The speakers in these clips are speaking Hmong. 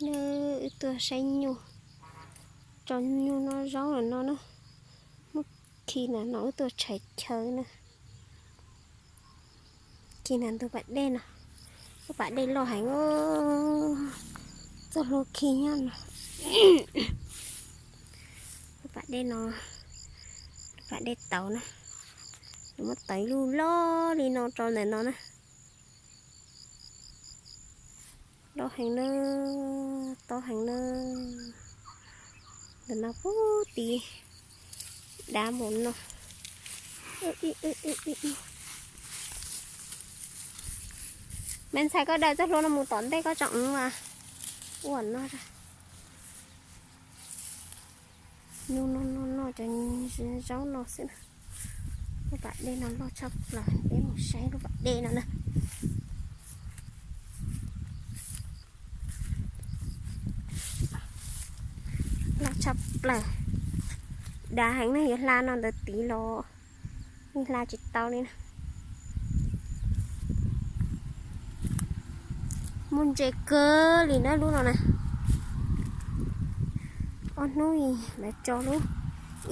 Nawb, wb tuaj saib nyuj, tso nyuj noj zaub lawm no na. Muab khi na no wb tuaj tshais chaw na. Khi na ntug pas dej no, lub pas dej loj heev os. Txoj hlua khi nyob no. Lub pas dej no, lub pas dej tauv na. Nws muab tauv ib lub loj li no rau ntawm no na. Loj heev na, tob heev na. Ntawm no puag tid dav npaum no. Me ntxhais, koj daws txoj hlua no mus tom ntej koj tso, ua no. Nyuj noj noj noj cov zaub no xwb na. Lub pas dej no loj tshaj plaws, peb mus saib lub pas dej no na. Loj tshaj plaws, dav heev na, yuav hla no ntawd tid los yeej hla tsis tau li na. Muaj ntses kawg li na lub no na. Ob hnub lawv tso lub,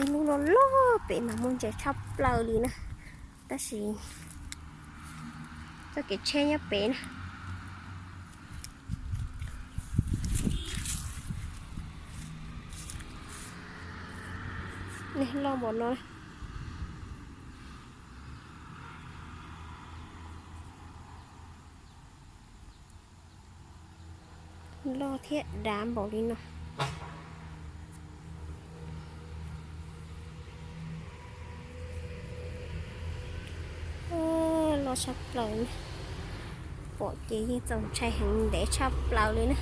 ib lub loj loj pem mas muaj ntses tshaj plaws li na. Tab sis txoj kev tsheb nyob pem na. Loj npaum no. Loj thiab dav npaum li no. Loj tshaj plaws, pom ces yeej txaus ntshai heev, ntev tshaj plaws li na.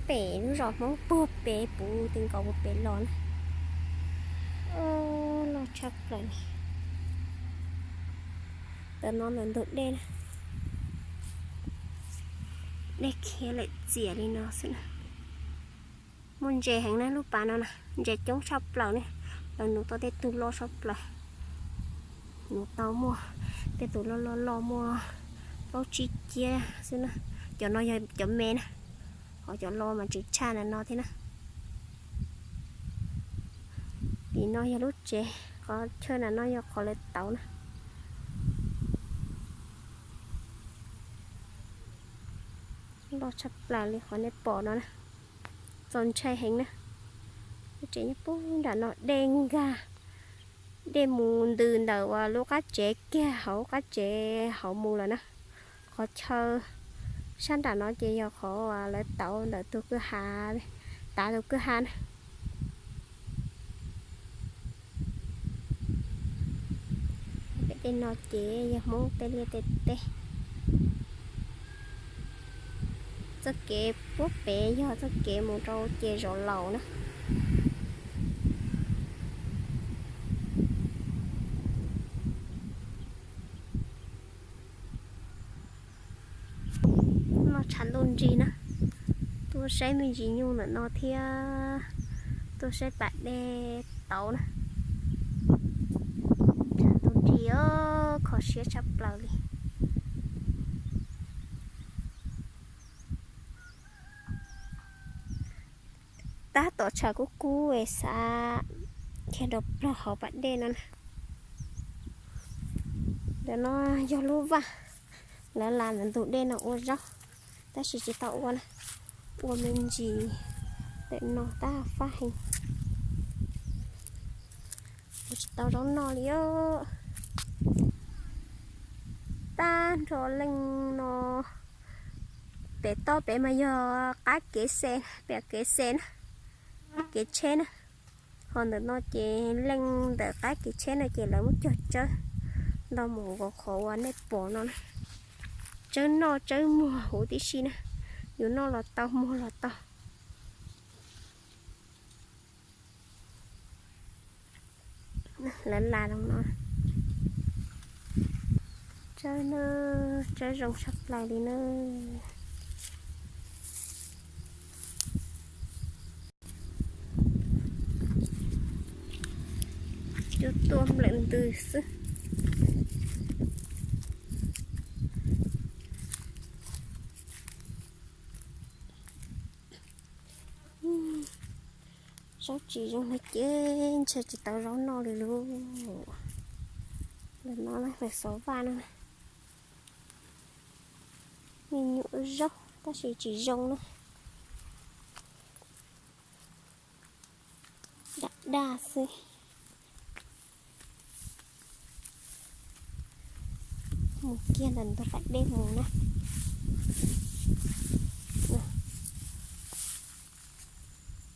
Pem lub zos Hmoob puag pem puv ti nkaus puag pem los na. Loj tshaj plaws li. Tam no lawm ntug dej na. Dej khiav lawm txias li no xwb na. Muaj ntses heev na lub pas no na, ntses coob tshaj plaws ne. Lawv nuv tau tej tug loj tshaj plaws. Nuv tau muaj tej tug loj loj loj muaj plaub tsib ciab xwb na. Cov no yog cov me na, ho cov loj mas tseem tshaj ntawm no thiab na. Tim no yog lub tsev, qhov chaw ntawm no yog qhov lawv tauv na. Loj tshaj plaws li qhov nej pom no na. Txaus ntshai heev na. Lub tsev nyob puag nram no dej nkag, dej mus ntws ntawm uas lub qab tsev kiag hauv qab tsev hauv mus lawm na. Qhov chaw sab nram no ces yog qhov uas lawv tauv ntawm tus kwj ha, tav tus kwj ha na. Pem tej no ces yog Hmoob tej liaj tej teb. Txoj kev puag pem yog txoj kev mus rau ces zos laus na. Loj tshav ntuj nrig na. Tuaj saib me ntsis nyuj ntawm no thiab tuaj saib pas dej tauv na. Tshav ntuj nrig, kho siab tshaj plaws li. Tab tom tshav kub kub es xav kiag rau plaws hauv pas dej no na. Ntawm no yog lub vaj, lawv las ntawm ntug dej no ua zaub, tab sis tsis tau ua na, ua me ntsis ntawm no tab fab heev, ua tsis tau zaub noj li os. Tag nrho leej no, pem toj pem mas yog qab kev xe, pem kev xe na, kev tsheb na. Ho ntawm no ces leej ntawm qab kev tsheb no ces lawv muab cog tsawb nto mus nkaus qhov uas nej pom no na. Tsawb noj tsawb muag huv tib si na, yus noj los tau muag los tau. Lawv las no, tsawb na, tsawb zoo tshaj plaws li na. Cua tuaj nplawm ntws xwb. Zaub tsis zoo no ces ntshe tsis tau zaub noj li lauj. Ntawm no na, lawv xov vaj no na, me nyuam zaub tab sis tsis zoo na. Daj daj xwb. Mus kiag ntawm ntug pas dej mus na.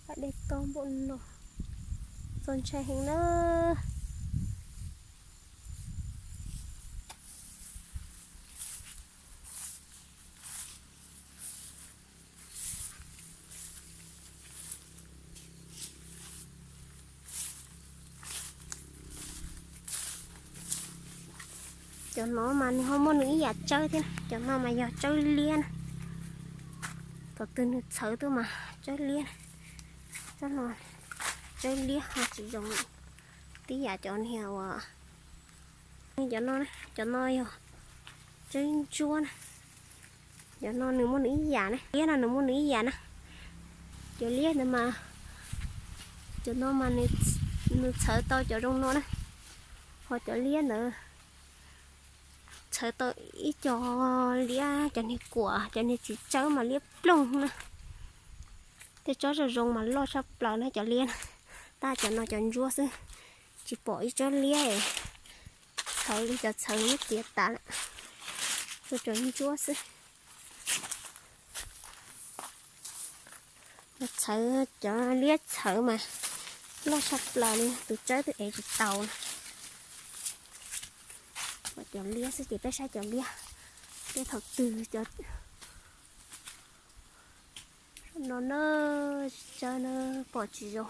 Pas dej tob npaum no, txaus ntshai heev na. Cov no mas nws ho muaj nws ib yam tsawb thiab, cov no mas yog tsawb liab na. Thaum twg nws txhawv tuaj mas tsawb liab, tsawb no, tsawb liab ho tsis zoo tib yam cov niag uas, cov no, cov no yog tsawb ntsuab na. Cov no nws muaj nws ib yam na, liab no nws muaj nws ib yam na. Cov liab ntawd mas, cov no mas nws txhawv tau cov zoo no na, ho cov liab ntawd txhawv tau ib co liab, cov niag kuam, cov niag txiv tsawb mas liab ploog na. Tej tsob zoo zoo mas loj tshaj plaws na cov liab na, tab cov no cov ntsuab xwb, tsis pom ib tsob liab. Txhawv li cov txhawv muab txiav tas lawm, tsuas cov ntsuab xwb. Txhawv, cov liab txhawv mas loj tshaj plaws li, tus tsawb twb ev tsis tau. Cov liab xwb ces peb saib cov liab, peb thaum twg cov no na, tsawb na, pom tsis zoo.